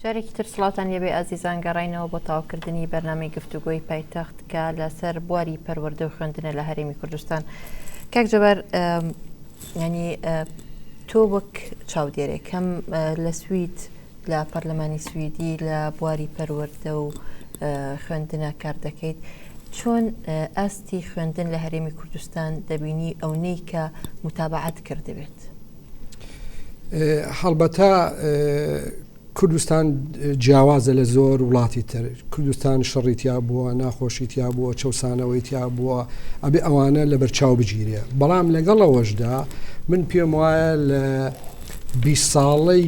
جارێکی تر سڵاوتان لێبێ ئازیزان گەڕاینەوە بۆ تەواوکردنی بەرنامەی گفتوگۆی پایتەخت کە لەسەر بواری پەروەردە و خوێندنە لە هەرێمی کوردستان کاک جەبار ینی تۆ وەک چاودێرێک هەم لە سوید لە پەرلەمانی سویدی لە بواری پەروەردە و خوێندنە کار دەکەیت چۆن ئاستی خوێندن لە هەرێمی کوردستان دەبینی ئەونەی کە متابعەت کردبێت؟ هەڵبەتە کوردستان جیاوازە لە زۆر وڵاتی تر کوردستان شەڕی تیا بووە ناخۆشی تیا بووە چەسانەوەی تیا بووە ئەبێ ئەوانە لە بەرچاو بگیرێ بەڵام لەگەڵەوەشدا من پێم وایە لە ساڵەی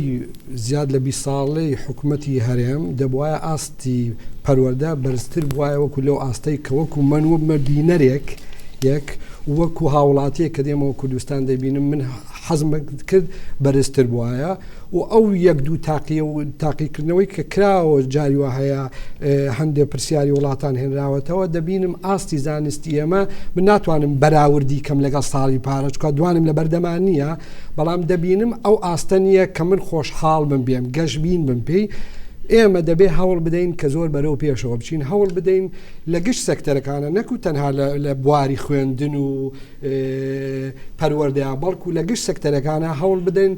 زیاد لە ساڵەی حکوومەتی هەرێم دەبواە ئاستی پەروەەردە بەرزتر بواە وەکو لەو ئاستەی کە وەکو من وبمە بینەرێک یەک وەکو هاوڵاتیەک کە دێمەوە کوردستان دەبینم من حەزم کرد بەرزتر بواە و ئەو یەک دوو تاقیە و تاقیکردنەوەی کە کراوە جاری وا هەیە هەندێ پرسیاری وڵاتان هێنراوەتەوە دەبینم ئاستی زانستی ئێمە من ناتوانم بەراوردی کەم لەگەڵ ساڵی پارە چکە دوانم لە بەردەمان نییە بەڵام دەبینم ئەو ئاستە نییە کە من خۆشحاڵ بم بێم گەشبین بم پێی ئێمە دەبێ هەوڵ بدەین کە زۆر بەرەو پێشەوە بچین هەوڵ بدەین لە گشت سێکتەرەکانە نەکو تەنها لە بواری خوێندن و پەروەردەیا بەڵکو لە گشت سێکتەرەکانە هەوڵ بدەین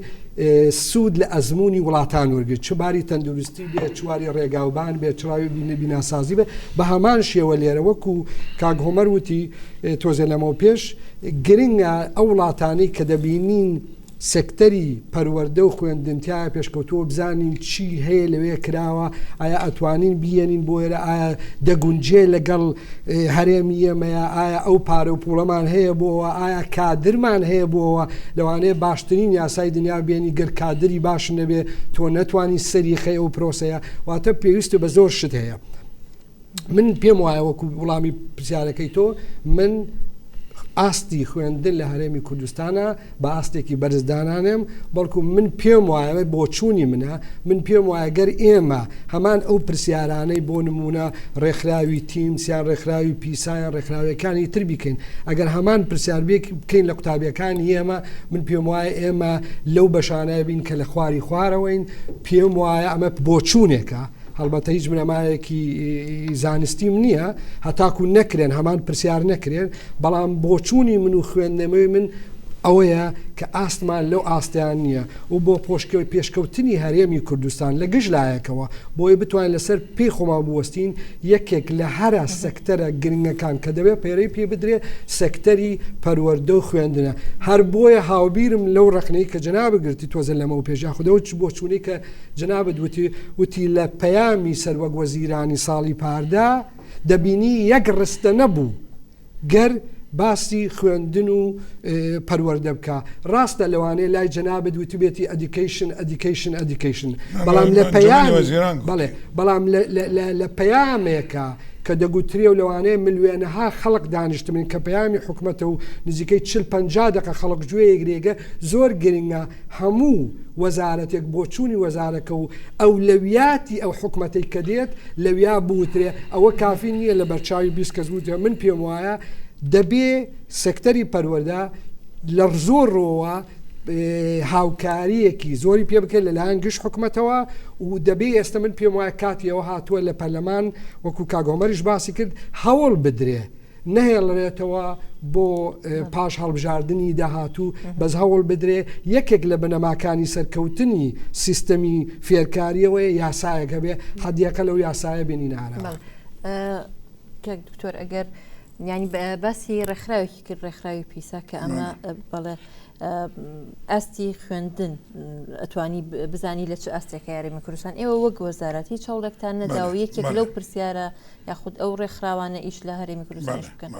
سوود لە ئەزمموی وڵاتان وەرگرت چ باری تەندروستی بێ چواری ڕێگاوبان بێ چراوی بینە بیناسازی بێ بە هەمان شێوە لێرە وەکو کاک هۆمەر وتی تۆزێ لەمەو پێش گرنگە ئەو وڵاتانەی کە دەبینین سێکتەری پەروەردە و خوێندن تیایا پێشکەوتووە بزانین چی هەیە لەوێ کراوە ئایا ئەتوانین بیێنین بۆ ئێرە ئایا دەگونجێ لەگەڵ هەرێمی ئێمەیە ئایا ئەو پارە و پوڵەمان هەیە بۆەوە ئایا کادرمان هەیە بۆەوە لەوانەیە باشترین یاسای دنیا بێنی گەر کادری باش نەبێ تۆ نەتوانی سەری خەی ئەو پرۆسەیە واتە پێویستە بە زۆر شت هەیە. من پێم وایە وەکو وڵامی پرسیارەکەی تۆ من ئاستی خوێندن لە هەرێمی کوردستانە بە ئاستێکی بەرز دانانێم بەڵکو من پێم وایە بۆچوونی منە من پێم وایە گەر ئێمە هەمان ئەو پرسیارانەی بۆ نمونە ڕێکخراوی تیمسیان ڕێکخراوی پیسایان ڕێکخراوەکانی تر بیکەین ئەگەر هەمان پرسیار بکەین لە قوتابیەکانی ئێمە من پێم وایە ئێمە لەو بەشانە بین کە لە خواری خوارەوەین پێم وایە ئەمە بۆچوونێکە هەڵبەتە هیچ بنەمایەکی زانستیم نییە هەتاکو نەکرێن هەمان پرسیار نەکرێن بەڵام بۆچوونی من و خوێندنەوەی من ئەوەیە کە ئاستمان لەو ئاستیان نییە و بۆ پۆشکەوەی پێشکەوتنی هەرێمی کوردستان لە گشت لایەکەوە بۆی بتوانین لەسەر پێی خۆمان بوەستین یەکێک لە هەرە سەکتەرە گرنگەکان کە دەبێت پێرەی پێ بدرێ سەکتەری پەروەردە و خوێندنە هەر بۆیە هاوبیرم لەو ڕەخنەی کە جەنابت گرتی تۆزە لەمەو پێش یاخودەوە بۆچوونەی کە جەنابت وتی وتی لە پەیامی سەروەک وەزیرانی ساڵی پاردا دەبینی یەک ڕستە نەبوو گەر باسی خوێندن و پەروەردە بکا ڕاستە لەوانەیە لای جەنابت وتبێتی education education education بەڵام لە پەیام بەڵێ بەڵام لە پەیامێکە کە دەگوترێ و لەوانەیە ملوێنەها خەڵک دانیشتبن کە پەیامی حکومەتە و نزیکەی 40 50 دقە خەڵک گوێیەگرێگە زۆر گرنگە هەموو وەزارەتێک بۆچوونی وەزارەکە و ئەولەویاتی ئەو حکومەتەی کە دێت لەویا بوترێ ئەوە کافی نییە لە بەرچاوی 20 کەس بوترێ من پێم وایە دەبێ سێکتەری پەروەردە لە زۆر ڕۆوە هاوکاریەکی زۆری پێ بکرێت لەلایەن گشت حکومەتەوە و دەبێ ئێستا من پێم وایە کاتی ئەوە هاتووە لە پەرلەمان وەکو کاک هۆمەریش باسی کرد هەوڵ بدرێ نەهێڵرێتەوە بۆ پاش هەڵبژاردنی داهاتوو بەس هەوڵ بدرێ یەکێک لە بنەماکانی سەرکەوتنی سیستەمی فێرکاریەوەی یاسایەک هەبێ حەدیەکە لەو یاسایە بێنی نارەوە. کاک دکتۆر ئەگەر ینی باسی ڕێکخراوێکی کرد ڕێکخراوی پیسا کە ئەمە بەڵێ ئاستی خوێندن ئەتوانی بزانی لە چ ئاستێکە یاریمی کوردستان ئێوە وەک وەزارەت هیچ هەوڵێکتان نەدا و یەکێک لەو پرسیارە یاخود ئەو ڕێکخراوانە ئیش لە هەرێمی کوردستانیش بکەن.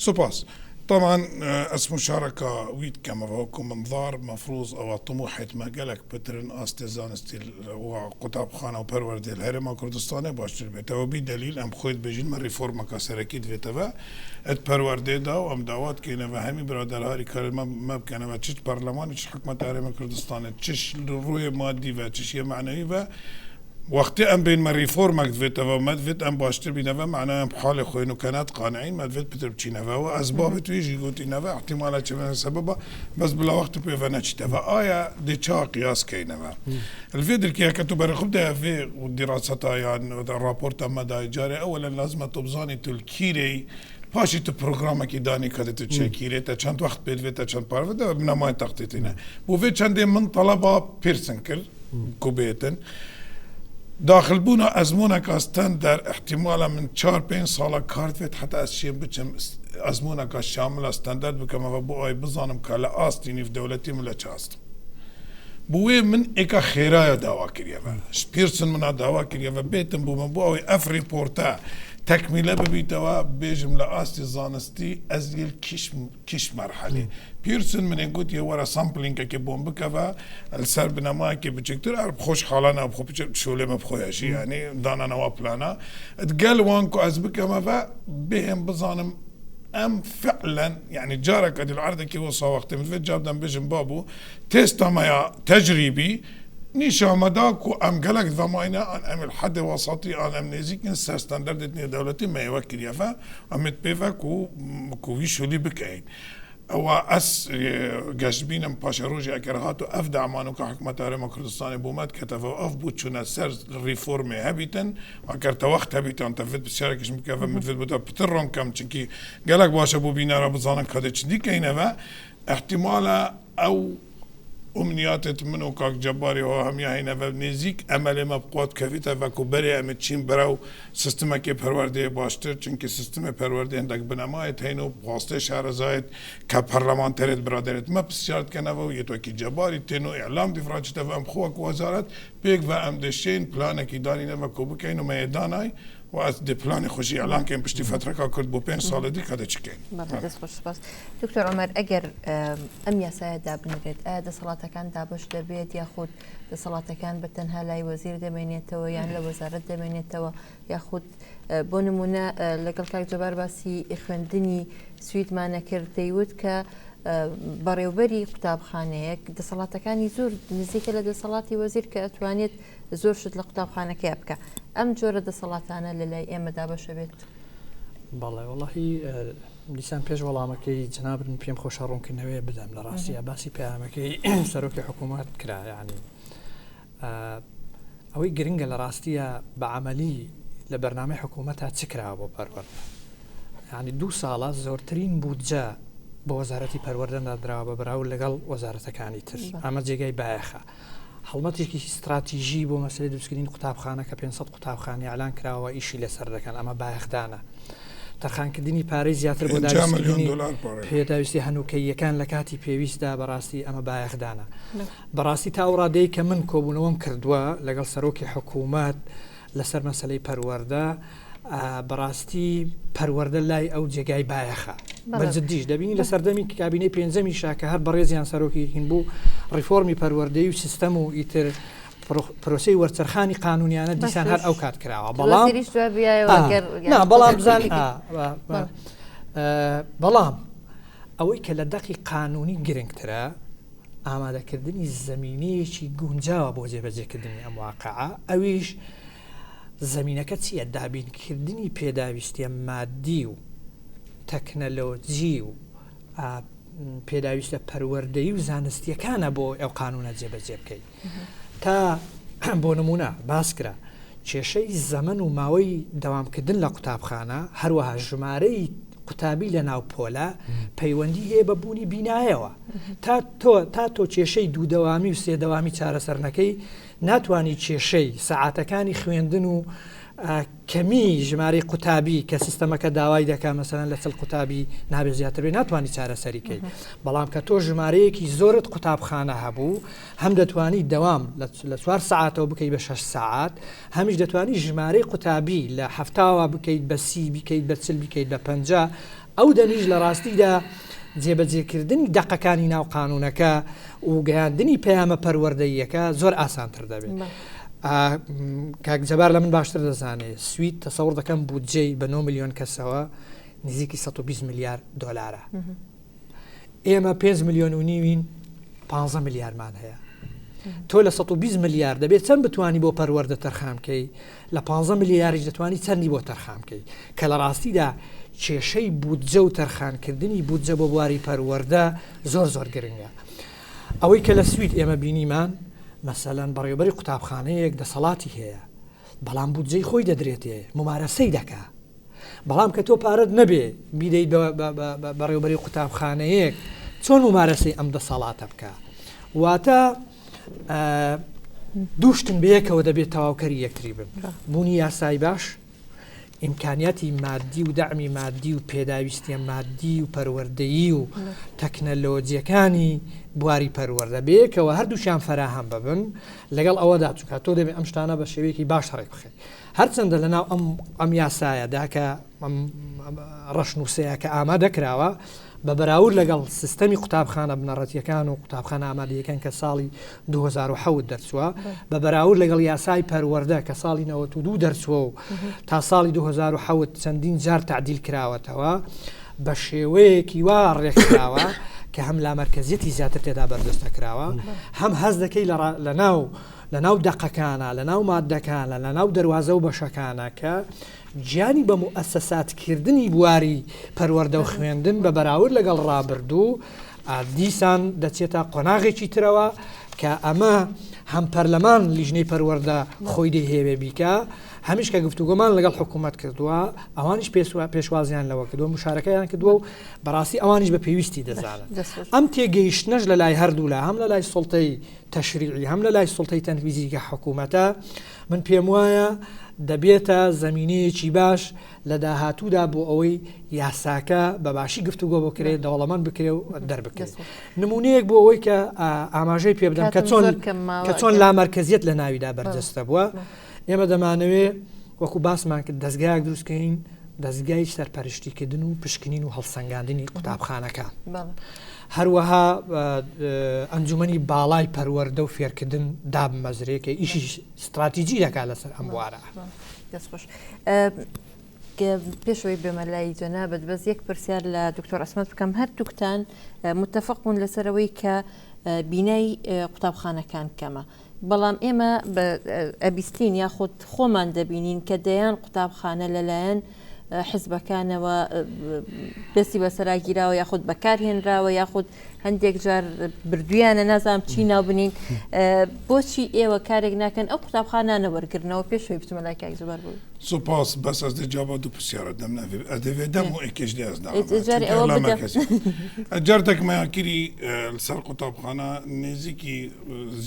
سوپاس. طبعا ئەس مشاركة ويت كما وكو منظار مفروض او طموحت ما قالك بترن ئاستێ زانستی و قوتابخانە و پەروەردەی هەرێما کوردستانێ باشتر بێتەوە بی دەلیل ئەم خۆیت بێژین مە ڕیفۆرمەکە سەرەکی دێتەوە ئەت پەروەردەێدا و ئەم داوات کەینەوە هەمی برادەر هاری کار مە بکەنەوە چ پەرلەمانی چ حکومەت هەرێمە کوردستانێ چش ڕووێ مادی و چش یە معنەوی و. وەختێ ئەم بێین مە ڕیفۆرمەک دڤێتەڤە و مە دڤێت ئەم باشتر بینەڤە مەعنای ئەم حاڵێ خۆێ نوکە نات قانعین مە دڤێت پتر بچینەڤە و ئەسبابێ تویژی گۆتینەڤە ئیحتیمالە چ سەبەبا بەس بلا وەخت پێڤە نەچیتەڤە ئایا دێ چاوا قیاس کەینەڤە الڤێ درکێ هەکە تو بەرێ خو بدەیە ڤێ دیراسەتا یان ڕاپۆرتا مە دای جارێ ئەوەلەن لازمە تو بزانی تو الکیرێی پاشی تو پرۆگرامەکی دانی کە تو چێ کیرێ تە چەند وەخت پێ دڤێ تە چەند پارە دە بنەمای تەختیتینە بۆ ڤێ چەندێ من تەڵەبا پیرسن کرد کو بێتن داخل بوونا ئەزموونەکا ستەندەر ئیحتیمالە من چار پێنج ساڵە کار دڤێت حەتا ئەز شێم بچم ئەزموونەکا شاملە ستەندەر بکەمەوە بۆ ئەوەی بزانم کە لە ئاستی نیڤ دەولەتی من لە چ ئاستم. بۆ وێ من ئێکا خێرایە داوا کریەڤە پیرسن منا داوا کریەڤە بێتم بۆ من بۆ ئەوەی ئەف ڕیپۆرتە تەکمیلە ببیتەوە بێژم لە ئاستی زانستی ئەز یل کیش کیش مەرحەلێ پیرسن منێ گوتیە وەرە سامپلینگەکێ بۆم بکەڤە لەسەر بنەمایەکی بچکتر ئەر خۆش حاڵانە بخۆ بچێت شۆلێ مە بخۆیەشی یعنی دانانەوە پلانە گەل وان کو ئەز بکەمەڤە بێم بزانم ئەم فعلا یعنی جارەکە دیل عەردەکی وەسا وەختێ من ڤێ جاب دەم بێژم بابو تێستا مەیا تەجریبی نیشا مەدا کو ئەم گەلەک ڤەماینە ئان ئەم الحد وەسەتی ئان ئەم نێزیکن سەر ستەندەردێت نێودەولەتی مەیەوە کریەڤە ئەمێت پێڤە کو کو وی شولی بکەین ئەوە ئەس گەشبینم پاشەرۆژی ئەگەر هاتو ئەف دەعمانو کە حکومەت هەرێمە کوردستانی بۆ مەد کەتەڤە و ئەف بوو چونە سەر ڕیفۆرمێ هەبیتن ئەگەر تە وەخت هەبیتان تەڤت پرسیارێکیشم بکەڤە مدڤت بۆ تە پتر ڕۆن کەم چونکی گەلەک باشە بۆ بینەرا بزانن کە دێ چندی کەینەڤە ئیحتیمالە ئەو ئومنیاتێت من و کاک جەباری هۆ هەمیا هەینەڤە نێزیک ئەمەلێ مە بقوات کەڤیتەڤە کو بەرێ ئەمێ چین بەرەو سیستمەکێ پەروەردەیە باشتر چونکی سیستمێ پەروەردەێ هندەک بنەمایەت هەین و پاستێ شارەزایەت کە پەرلەمانتەرێت برادەرێت مە پرسیارت کەنەڤە و یێت وەکی جەباری تێن و ئیعلام دیڤراچتەڤە ئەم خو وەک وەزارەت پێکڤە ئەم دێشێین پلانەکی دانینەڤە کو بکەین و مەیێ دانای و ئەز دێ پلانی خوەشی ئیعلان کەین پشتی فەترەکا کرد بۆ پێنج ساڵێ دی کە دێ چ کەین. بەڵێ دەست خۆش سپاس. دکتۆر عومەر ئەگەر ئەم یاسایە دابنرێت ئایا دەسەڵاتەکان دابەش دەبێت یاخود دەسەڵاتەکان بە تەنها لای وەزیر دەمێنێتەوە یان لە وەزارەت دەمێنێتەوە یاخود بۆ نمونە لەگەڵ کاک جەبار باسی خوێندنی سویدمانە کرد دەیوت کە بەڕێوبەری قوتابخانەیەک دەسەڵاتەکانی زۆر نزیکە لە دەسەڵاتی وەزیر کە ئەتوانێت زۆر شت لە قوتابخانەکەی بکە ئەم جۆرە دەسەڵاتانە لە لای ئێمە دابەشە بێت. بەڵێ وەڵاهی دیسان پێش وەڵامەکەی جەنابت من پێم خۆشە ڕوونکردنەوەیە بدەم لە ڕاستیە باسی پەیامەکەی سەرۆکی حکوومەت کرا یعنی ئەوەی گرنگە لە ڕاستیە بە عملی لە بەرنامەی حکوومەت تا چ کراوە بۆ پەروەردە یعنی دوو ساڵە زۆرترین بودجە بۆ وەزارەتی پەروەردە نادراوە بە بەراورد لەگەڵ وەزارەتەکانی تر ئەمە جێگای بایەخە هەڵمەتێکی ستراتیژی بۆ مەسەلەی دروستکردنی قوتابخانە کە 500 قوتابخانە ئیعلان کراوە ئیشی لەسەر دەکەن ئەمە بایەخدانە تەرخانکردنی پارەی زیاتر بۆ دابینکردنی پێداویستی هەنووکەییەکان لە کاتی پێویستدا بەڕاستی ئەمە بایەخدانە بەڕاستی تا ئەو ڕادەی کە من کۆبوونەوەم کردووە لەگەڵ سەرۆکی حکوومەت لەسەر مەسەلەی پەروەردە بەڕاستی پەروەردە لای ئەو جێگای بایەخە بە جدیش دەبینی لە سەردەمی کابینەی پێنجەمیشا کە هەر بەڕێزیان سەرۆکی هین بوو ڕیفۆرمی پەروەردەی و سیستەم و ئیتر پرۆسەی وەرچەرخانی قانونیانە دیسان هەر ئەو کات کراوە بەڵام بەڵام بزان بەڵام ئەوەی کە لە دەقی قانونی گرنگترە ئامادەکردنی زەمینەیەکی گونجاوە بۆ جێبەجێکردنی ئەم واقعە ئەویش زەمینەکە چییە؟ دابینکردنی پێداویستیە مادی و تەکنەلۆجی و پێداویستە پەروەردەیی و زانستیەکانە بۆ ئەو قانونە جێبەجێ بکەیت تا بۆ نمونە باس کرا کێشەی زەمن و ماوەی دەوامکردن لە قوتابخانە هەروەها ژمارەی قوتابی لە ناو پۆلە پەیوەندی هەیە بە بوونی بینایەوە تا تۆ تا تۆ کێشەی دوو دەوامی و سێ دەوامی چارەسەر نەکەی ناتوانی کێشەی سەعاتەکانی خوێندن و کەمی ژمارەی قوتابی کە سیستەمەکە داوای دەکا مەسەلەن لە چل قوتابی نابێت زیاتر بێت ناتوانانی چارەسەری کەی بەڵام کە تۆ ژمارەیەکی زۆرت قوتابخانە هەبوو هەم دەتوانی دەوام لە چوار سەعاتەوە بکەی بە شەش سەعات هەمیش دەتوانی ژمارەی قوتابی لە حەفتاوە بکەیت بە سی بیکەیت بە چل بیکەیت بە پەنجا ئەو دەمیش لە ڕاستیدا جێبەجێکردنی دەقەکانی ناو قانوونەکە و گەیاندنی پەیامە پەروەردەییەکە زۆر ئاسانتر دەبێت. کاک جەبار لە من باشتر دەزانێت سوید تەسەوڕ دەکەم بودجەی بە 9 میلیۆن کەسەوە نزیکی 120 ملیار دۆلارە. ئێمە 5 میلیۆن و نیوین 15 ملیارمان هەیە. تۆ لە 120 ملیار دەبێت چەند بتانی بۆ پەروەردە تەرخان بکەی لە 15 ملیاریش دەتوانی چەندی بۆ تەرخان بکەی کە لە ڕاستیدا کێشەی بودجە و تەرخانکردنی بودجە بۆ بواری پەروەردە زۆر زۆر گرنگە ئەوەی کە لە سوید ئێمە بینیمان مەسەلەن بەڕێوبەری قوتابخانەیەک دەسەڵاتی هەیە بەڵام بودجەی خۆی دەدرێتێ ممارەسەی دەکا بەڵام کە تۆ پارەت نەبێ بیدەیت بە بەڕێوبەری قوتابخانەیەک چۆن ممارەسەی ئەم دەسەڵاتە بکە واتە دووشتن بەیەکەوە دەبێت تەواوکەری یەکتری بن بوونی یاسای باش ئیمکانیاتی مادی و دەعمی مادی و پێداویستیە مادی و پەروەردەیی و تەکنەلۆجیەکانی بواری پەروەردە بەیەکەوە هەردووکیان فەراهەم ببن لەگەڵ ئەوەدا چونکە تۆ دەبێت ئەم شتانە بە شێوەیەکی باش ڕێک بخەیت هەرچەندە لەناو ئەم ئەم یاسایەدا کە ڕەشنووسەیە کە ئامادە کراوە بە بەراورد لەگەڵ سیستەمی قوتابخانە بنەڕەتیەکان و قوتابخانە ئامادەیەکان کە ساڵی 2007 دەرچووە بە بەراورد لەگەڵ یاسای پەروەردە کە ساڵی 92 دەرچووە و تا ساڵی 2007 چەندین جار تعدیل کراوەتەوە بە شێوەیەکی وا ڕێکخراوە کە هەم لامەرکەزیەتی زیاتر تێدا بەرجەستە کراوە هەم هەست دەکەی لە ناو لە ناو دەقەکانە لە ناو مادەکانە لە ناو دەروازە و بەشەکانە کە گیانی بە موئەسەساتکردنی بواری پەروەردە و خوێندن بە بەراورد لەگەڵ ڕابردوو دیسان دەچێتە قۆناغێکی ترەوە کە ئەمە هەم پەرلەمان لیژنەی پەروەردە خۆی دەیهەوێ بیکا هەمیش کە گفتوگۆمان لەگەڵ حکوومەت کردووە ئەوانیش پێشوازیان لەوە کردووە مشارەکەیان کردووە و بەڕاستی ئەوانیش بە پێویستی دەزانن ئەم تێگەیشتنەش لە لای هەردوولا هەم لە لای سوڵتەی تەشریعی هەم لە لای سوڵتەی تەنفیزی کە حکوومەتە من پێم وایە دەبێتە زەمینەیەکی باش لە داهاتوودا بۆ ئەوەی یاساکە بە باشی گفتوگۆ بکرێت دەوڵەمەند بکرێ و دەربکرێت نمونەیەک بۆ ئەوەی کە ئاماژەی پێ بدەم کە چۆن کە چۆن لامەرکزیت لە ناویدا بەرجەستە بووە ئێمە دەمانەوێ وەکو باسمان کرد دەستگایەک دروستکەین دەستگای سەرپەرشتیکردن و پشکنین و هەڵسەنگاندنی قوتابخانەکان هەروەها ئەنجومەنی باڵای پەروەردە و فێرکردن دابمەزرێ کە ئیشی ستراتیجی دەکات لەسەر ئەم بوارە. دەستخۆش. پێشەوەی بێمە لای جەنابت بەس یەک پرسیار لە دکتۆر عسمەت بکەم هەردووکتان متفق بوون لەسەرەوەی کە بینای قوتابخانەکان کەمە بەڵام ئێمە ئەبیستین یاخود خۆمان دەبینین کە دەیان قوتابخانە لەلایەن حزبەکانەوە دەستی بەسەرا گیراوە یاخود بەکارهێنراوە یاخود هەندێک جار بردویانە نازانم چی ناو بنین بۆچی ئێوە کارێک ناکەن ئەو قوتابخانانە وەرگرنەوە پێشەوەی بچمە لای کاک جەبار بوو سوپاس بەس ئەز دێ جوابا دو پرسیارە دەم نەڤێ ئەز دێ دەم و ئێکێش دێ ئەز جارێ ئەوە بدە. جەردەک مەیاکری لەسەر قوتابخانە نزیکی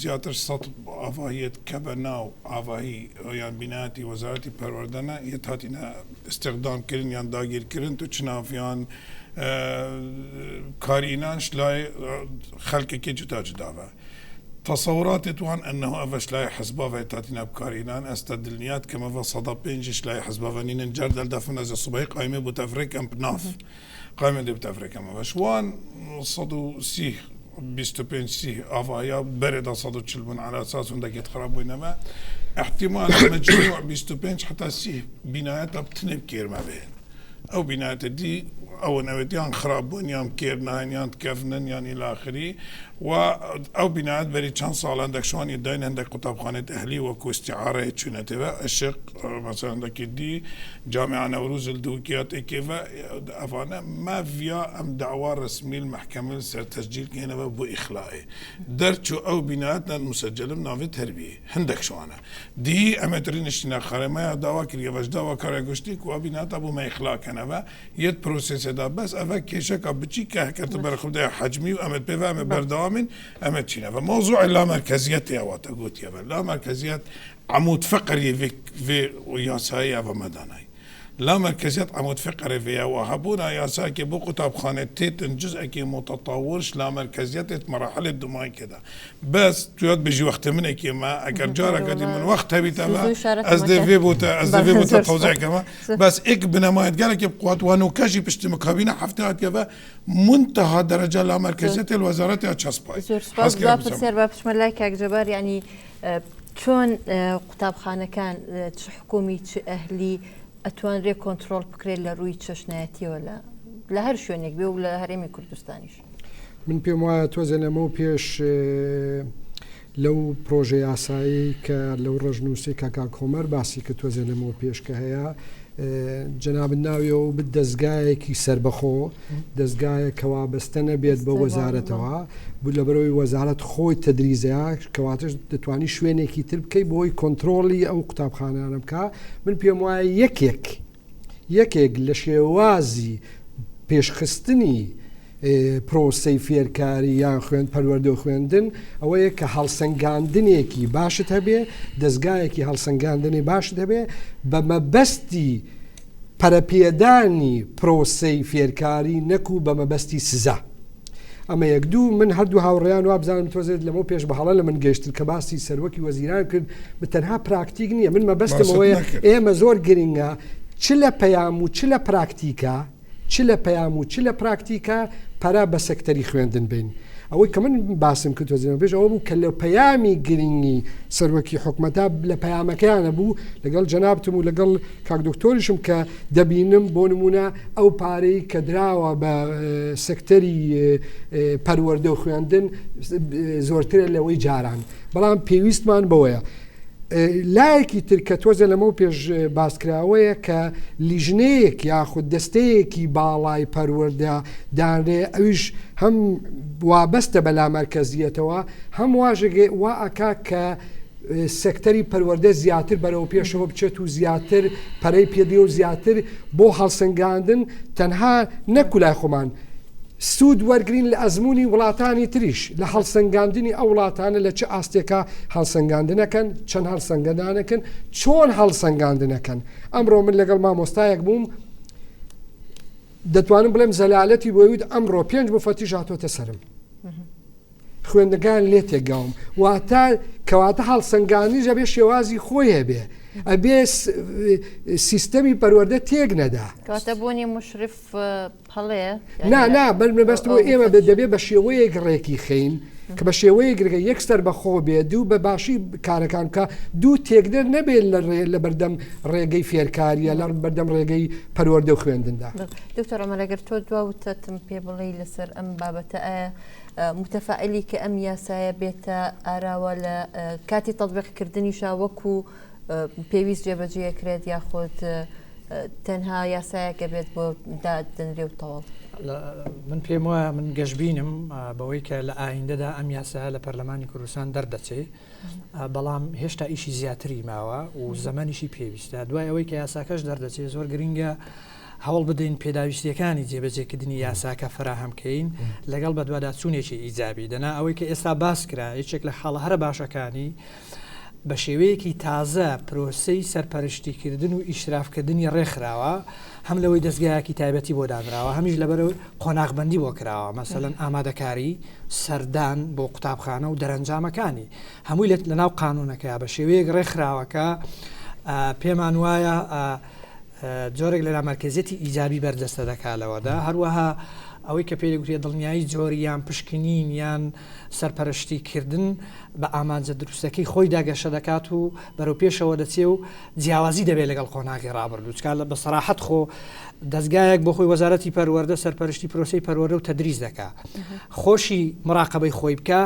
زیاتر سەد ئاڤاهیەت کە بە ناو ئاڤاهی یان بینایەتی وەزارەتی پەروەردە نە یەت هاتینە ئیستیخدام کرن یان داگیر کرن تو چناف یان کارینانش لای خەلکێکی جودا جوداوە تەسەوراتێت وان ئەنه ئەڤش لای حزباڤە تاتینا بکارینان ئەستە دلنیات کەم ئەڤە سەدا پێنجش لای حزباڤە نینن جەردەل دەفن ئەزە سبەی قایمێ بوتە ڤرێکەم پناف قایمێ دێ بوتە ڤرێکەم ئەڤش وان 130 25 سی ئاڤایا بەرێدا 140 بوون على اساس هندێک خراب بووینەمە احتمال مجموع 25 حتا سی بینایەتە بتنێ بکێرمە بێن ئەو بینایەتە دی ئەوە نەوێت یان خراپ بوون یان بکێر ناین یان تکەفنن یان ئیلاخری و ئەو بینایەت بەری چەند ساڵ هەندێک شوانی داین هەندێک قوتابخانێت ئەهلی وەکو استعارەیە چوونەتەوە ئەشق مەسەلەن هەندێکی دی جامعە نەوروز الدوکیات ئێکێڤە ئەوانە ماڤیا ئەم داوا رسمی المحکمە سەر تەسجیل کەینەوە بۆ ئیخلائێ دەرچوو ئەو بینایەت نەن مسجلم ناوێ تەربیە هەندێک شوانە دی ئەمە تری نشتینە خەرەمەیا داوا کریە ڤەش داوا کارە گشتی کو ئەبی ناتا بو مە ئیخلا کەنەڤە یەت پرۆسێسێ دا بەس ئەڤە کێشەکا بچی کە هەکە تو بەر خودەیا حەجمی و ئەمە پێڤە ئەمە بەردەوامین ئەمە چینەڤە مەوزوع لا مەرکەزیەتێ ئەوە تە گۆتیەڤە لا مەرکەزیەت عەمود فقری ڤێ ڤێ یاسایی ئەڤە مەدانای لا مەرکەزیەت عەمود فقرێ ڤێیە وە هەبوونا یاساکێ بۆ قوتابخانێ تێتن جزئەکێ موتەتەورش لا مەرکەزیەتێت مەراحلێت دومایکێدا بەس تویات بژی وەختێ منێکێ مە ئەگەر جارەکە دی من وەخت هەبیتەوە ئەز دێ ڤێ بۆتە ئەز دێ ڤێ بۆتە تەوزیع کەمە بەس ئێک بنەمایەت گەلەکێ بقوات وانوکەژی پشتی مکابینە هەفتە هاتیەوە منتەها دەرەجە لا مەرکەزیەتێ وەزارەتێ چەسپای زۆر سوپاس دوا پرسیار با بچمە لای کاک جەبار یعنی چۆن قوتابخانەکان چ حکومی چ ئەهلی ئەتوانرێ کۆنتترۆل بکرێت لە ڕووی چەشنایەتیەوە لە لە هەر شوێنێک بێ و لە هەرێمی کوردستانیش من پێم وایە تۆزێ لەمەو پێش. لەو پرۆژە یاسایی کە لەو ڕەشنووسەی کە کاک هۆمەر باسی کرد تۆزێ لەمەوە پێش کە هەیە جەنابت ناویەوە بت دەزگایەکی سەربەخۆ دەزگایەک کە وابەستە نەبێت بە وەزارەتەوە بوو لەبەرەوەی وەزارەت خۆی تەدریزەیە کەواتەش دەتوانی شوێنێکی تر بکەی بۆی کۆنتترۆلی ئەو قوتابخانانە بکە من پێم وایە یەکێک یەکێک لە شێوازی پێشخستنی پرۆسەی فێرکاری یان خوێند پەروەردە و خوێندن ئەوەیە کە هەڵسەنگاندنێکی باشت هەبێ دەستگایەکی هەڵسەنگاندنی باشت هەبێ بە مەبەستی پەرەپێدانی پرۆسەی فێرکاری نەکو بە مەبەستی سزا. ئەمە یەک دوو من هەردوو هاوڕێیان وابزانم تۆزێت لەمە پێش بە هەڵە لە من گەشتن کە باسی سەرۆکی وەزیران کرد بە تەنها پراکتیک نییە من مەبەستم ئەوەیە ئێمە زۆر گرنگە چ لە پەیام و چ لە پراکتیکە چ لە پەیام و چ لە پراکتیکا پەرە بە سێکتەری خوێندن بەین. ئەوەی کە من باسم کرد وەزیران پێش ئەوە بوو کە لە پەیامی گرنگی سەرۆکی حکومەتا لە پەیامەکەیانە بوو لەگەڵ جەنابتم و لەگەڵ کاک دکتۆریشم کە دەبینم بۆ نمونە ئەو پارەی کە دراوە بە سێکتەری پەروەردە و خوێندن زۆرترە لەوەی جاران بەڵام پێویستمان بەوەیە. لایەکی تر کە تۆزێ لەمەو پێش باسکراوەیە کە لیژنەیەک یاخود دەستەیەکی باڵای پەروەردە دانرێ ئەویش هەم وابەستە بە لامەرکەزیەتەوە هەم واژگێ وا ئەکا کە سێکتەری پەروەردە زیاتر بەرەو پێشەوە بچێت و زیاتر پەرەی پێبێ و زیاتر بۆ هەڵسەنگاندن تەنها نەکو لای خۆمان سوود وەرگرین لە ئەزموونی وڵاتانی تریش لە هەڵسەنگاندنی ئەو وڵاتانە لە چ ئاستێکا هەڵسەنگاندنەکەن چەند هەڵسەنگەدانەکەن چۆن هەڵسەنگاندنەکەن ئەمڕۆ من لەگەڵ مامۆستایەک بووم دەتوانم بڵێم زەلالەتی بۆیوت ئەمڕۆ پێنج مفەتیش هاتۆتە سەرم خوێندنگان لێ تێکگاوم واتە کەواتە هەڵسەنگاندنیش ئەبێ شێوازی خۆی هەبێ ئەبێ سیستەمی پەروەردە تێک نەدا. کەواتە بوونی مشرف هەڵەیە؟ نا نا بەر مەبەستم ئەوەیە ئێمە دەبێ بە شێوەیەک ڕێکی خەین کە بە شێوەیەک رێگە یەک سەربەخۆ بێ دوو بە باشی کارەکان بکە دوو تێکدەر نەبێت لە ڕێ لە بەردەم ڕێگەی فێرکاریە لە بەردەم ڕێگەی پەروەردە و خوێندندا. دکتۆر عومەر ئەگەر تۆ دوا وتەتم پێ بڵێی لەسەر ئەم بابەتە ئایا موتەفائلی کە ئەم یاسایە بێتە ئاراوە لە کاتی تەطبیقکردنیشا وەکو پێویست جێبەجێکرێت یاخود تەنها یاسایەکە بێت بۆ دادەنرێ و تەواو. من پێم وایە من گەشببینم بەوەی کە لە ئایندەدا ئەم یاسایە لە پەرلەمانی کوردستان دەردەچێ بەڵام هێشتا ئیشی زیاتری ماوە و زەمەنیشی پێویستە دوای ئەوەی کە یاساکەش دەردەچێت زۆر گرنگە هەوڵ بدەین پێداویستیەکانی جێبەجێکردنی یاساکە فەراهەم کەین لەگەڵ بەدواداچوونێکی ئیجابی دەنا ئەوەی کە ئێستا باس کرا یەکێک لە خاڵە هەرە باشەکانی بە شێوەیەکی تازە پرۆسەی سەرپەرشتیکردن و ئیشرافکردنی ڕێکخراوە هەم لەوەی دەستگایەکی تایبەتی بۆ دانراوە هەمیش لەبەرەوەی قۆناغبندی بۆ کراوە مەسەلەن ئامادەکاری سەردان بۆ قوتابخانە و دەرەنجامەکانی هەمووی لەناو قانونەکەیا بە شێوەیەک ڕێکخراوەکە پێمان وایە جۆرێک لە لامەرکەزیەتی ئیجابی بەرجەستە دەکا لەوەدا، هەروەها ئەوەی کە پێی دەگوترێت دڵنیایی جۆری یان پشکنین یان سەرپەرشتی کردن بە ئامانجە دروستەکەی خۆیدا گەشە دەکات و بەرەو پێشەوە دەچێ و جیاوازی دەبێت لەگەڵ قۆناغی ڕابردوو چکا بە سەراحەت خۆ دەزگایەک بۆ خۆی وەزارەتی پەروەردە سەرپەرشتی پرۆسەی پەروەردە و تەدریس دەکا خۆشی مراقەبەی خۆی بکا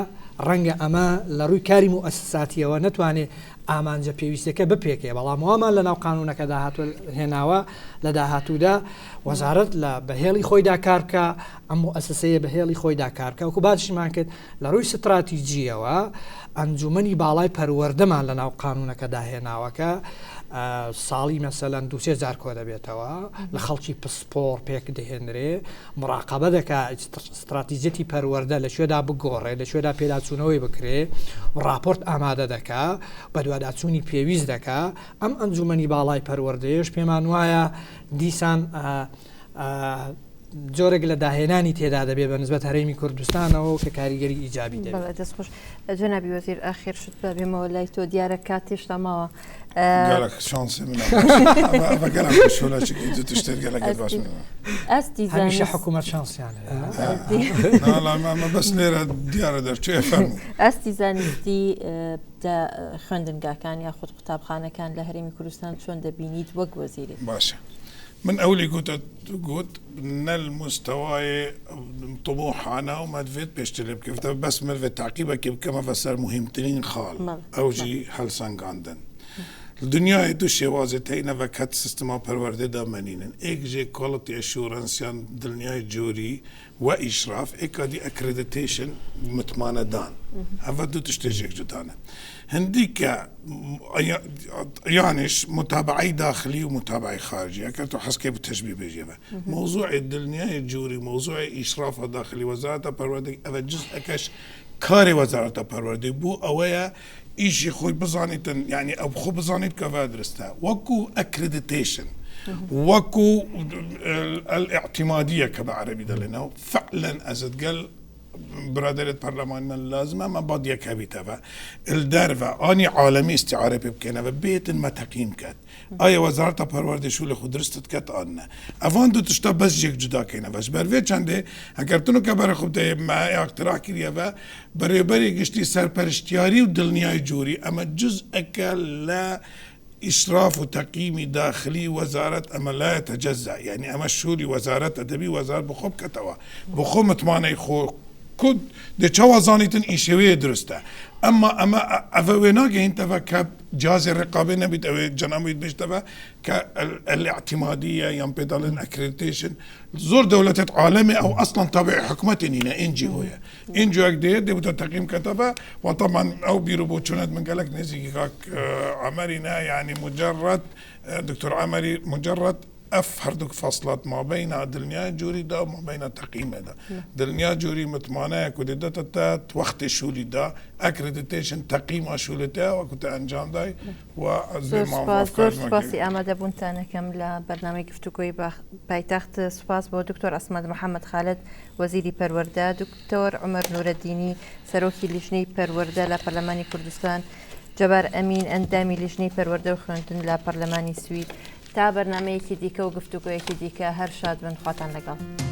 ڕەنگە ئەمە لە ڕووی کاری موئەسساتیەوە نەتوانێ ئامانجە پێویستەکە بپێکێ، بەڵام وامان لەناو قانوونەکەدا هاتووە هێناوە لە داهاتوودا وەزارەت لە بە هێڵی خۆیدا کار بکا، ئەم موئەسەسەیە بە هێڵی خۆیدا کار بکا، وەکو باسیشمان کرد لە ڕووی ستراتیجییەوە ئەنجوومەنی باڵای پەروەردەمان لەناو قانوونەکەدا هێناوە کە ساڵی مەسەلەن دوو سێ جار کۆدەبێتەوە، لە خەڵکی پسپۆڕ پێکدەهێنرێ، مراقەبە دەکا ستراتیجیەتی پەروەردە لە کوێدا بگۆڕێ، لە کوێدا پێداچوونەوەی بکرێ و ڕاپۆرت ئامادە دەکا، بەدواداچوونی پێویست دەکا. ئەم ئەنجوومەنی باڵای پەروەردەیەش پێمان وایە دیسان جۆرێک لە داهێنانی تێدا دەبێ بە نسبەت هەرێمی کوردستانەوە کە کاریگەری ئیجابی دەبێت. بەڵێ دەست خۆش. جەنابی وەزیر ئاخر شت با بێمەوە لای تۆ دیارە کات هێشتا ماوە. گەلەک شانسی منە ئەمە گەلەک شۆلە چ دوو تشتێت گەلەک باش منە. ئاستی هەمیشە حکوومەت شانسیان هەیە. نا بەس لێرە دیارە دەرچێ فەرموو. ئاستی زانستی لە خوێندنگاکان یاخود قوتابخانەکان لە هەرێمی کوردستان چۆن دەبینیت وەک وەزیرێک؟ باشە. من ئەولی گوتە گوت نە المستوای طموحانە و مەدڤێت پێشتر لێ بکەوێتە بەس مەدڤێت تاقیبەکی بکەمە سەر مهمترین خاڵ ئەو ژی هەلسەنگاندن. دنیای دو شێوازێ تەینە ڤە کەت سیستما پەروەردێ دا مەنینن ئێک ژێ quality assurance یان دلنیای جۆری وە ئیشراف ئێکا دی accreditation متمانە دان ئەڤە دو تشتێ ژێک جودانە هندی کە یانش متابعەی داخلی و متابعەی خارجی ئەگەر تۆ حەزکەی بە تەشبیه بێژێ بە مەوزوعی دلنیای جوری مەوزوعی ئیشرافە داخلی وەزارەتە پەروەردەی ئەڤە جزئەکەش کاری وەزارەتە پەروەردەی بوو ئەوەیە ئیشی خۆی بزانیتن یعنی ئەو خۆ بزانیت کە درستە وەکو accreditation وەکو الاعتمادیە کە بە عەربی دەڵێنەوە فعلا ئەزت گەل برادرت پەرلەمان من لازمە مە باد یەک هەبیتەوە الدەرڤە ئانی عالەمی استعارە پێ بکەینەوە بێتن مە تەقیم کەت ئایا وەزارەتە پەروەردەی شو لە خو درستت کەت ئان نە ئەوان دو تشتا بەس یەک جودا کەینەوە ژ بەر vê çendê heger tu نکە بەرە خو بدەیە مە اقتراح کریەوە بەرێبەری گشتی سەرپەرشتیاری و دڵنیای جوری ئەمە جزئەکە لە ئیشراف و تەقیمی داخلی وەزارەت ئەمە لا يتجزأ یعنی ئەمە شوری وەزارەتە دەبی وەزارەت بخۆ بکەتەوە بخۆ متمانەی خۆ کود دێ چاوا زانیتن ئیشێوەیە درستە ئەمما ئەمە ئەڤە وێ ناگەهینتەوە کە جهازی ڕقابێ نەبیت ئەوێ جەنابیت بێژتەوە کە الاعتمادیە یان پێ دەڵێن accreditation زۆر دەولەتێت عالەمێ ئەو ئەسڵەن تابعی حکومەتی نینە NGO یە NGO یەک دێت دێ بتە تەقیم کەتەوە و طبعا ئەو بیر و بۆچوونەت من گەلەک نزیکی کاک عەمەری نا یعنی مجرد دکتۆر عەمەری مجرد ئەف هەردووک فەسڵات مابەینا دلنیای جوری دا و مابەینا تەقیمێ دا دلنیا جوری متمانەیە کو دێ دەتە تە وەختێ شولی دا accreditation تەقیما شولی تە وەکو تە ئەنجام دای و ئەز زۆر سوپاس زۆر سوپاسی ئامادەبوونتان ئەکەم لە بەرنامەی گفتوگۆی پایتەخت سوپاس بۆ دکتۆر عسمەت محەممەد خالد وەزیری پەروەردە دکتۆر عومەر نورەدینی سەرۆکی لیژنەی پەروەردە لە پەرلەمانی کوردستان جەبار ئەمین ئەندامی لیژنەی پەروەردە و خوێندن لە پەرلەمانی سوید تا بەرنامەیەکی دیکە و گفتوگۆیەکی دیکە هەر شاد بن خواتان لەگەڵ.